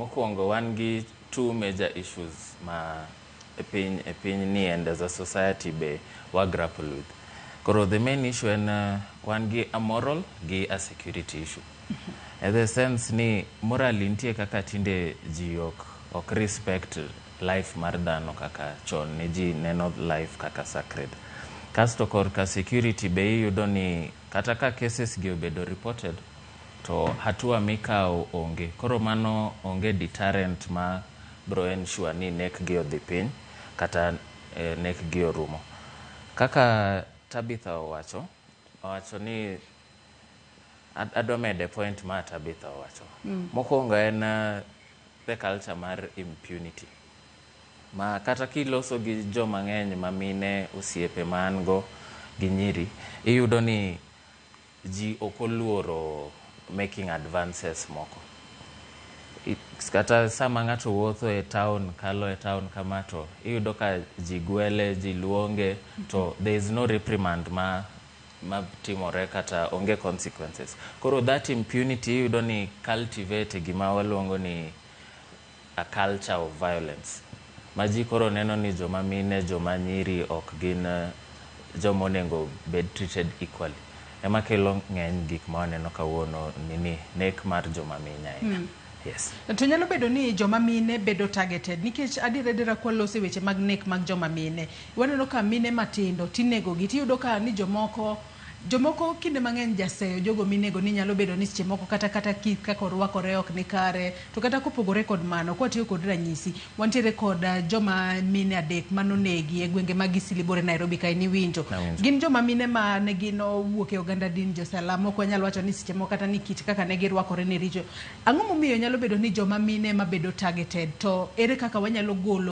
Mokwongo wan gi two major issues ma e piny ni and as a society be wa grapple with. Koro the main issue en wan gi a moral gi a security issue. In the sense ni morally nitie kaka tinde ji ok respect life mar dhano kaka chon ne ji neno life kaka sacred. Kasto korka security be iyudo ni kata ka cases gi obedo reported to hatua mikawo onge. Koro mano onge deterrent ma bro ensure ni nek gi odhi piny kata nek gi orumo. Kaka Tabitha owacho ni adwa mede point ma Tabitha owacho. Mokwongo en the culture mar impunity. Ma kata kiloso gi joma ng'eny ma mine, osiepe ma an go gi nyiri, iyudo ni ji ok oluoro making advances moko. Kata sama ng'ato wuotho e town, kalo e town kama, to iyudo ka ji gwele, ji luonge, to there is no reprimand ma timore kata onge consequences. Koro that impunity iyudo ni cultivate gima waluongo ni a culture of violence ma ji koro neno ni joma mine, joma nyiri ok gin joma onego bed treated equally. Ema kelo ng'eny gik ma waneno kawuono nini nek mar joma mine ahinya. Yes. To nyalo bedo ni joma mine bedo targeted nikech adier adiera kwaloso e weche mag nek mag joma mine, waneno ka mine matindo tinego gi, tiyudo ka ni jomoko kinde mang'eny jaseyo jogo minego ni nyalo bedo ni seche moko kata kit kaka orwakore ok ni kare. To kata kopogore kod mano, kwatiyo kod ranyisi, wantiere kod joma mine adek manonegi e gwenge mag Eastleigh Buore, Nairobi kae, niwinjo? Nawinjo. Gin joma mine ma ne gin owuok e oganda din josalam. Ok wanyal wacho ni seche moko kata ni kit kaka ne girwakore ne richo. Ang'o momiyo nyalo bedo ni joma mine ema bedo targeted, to ere kaka wanyalo golo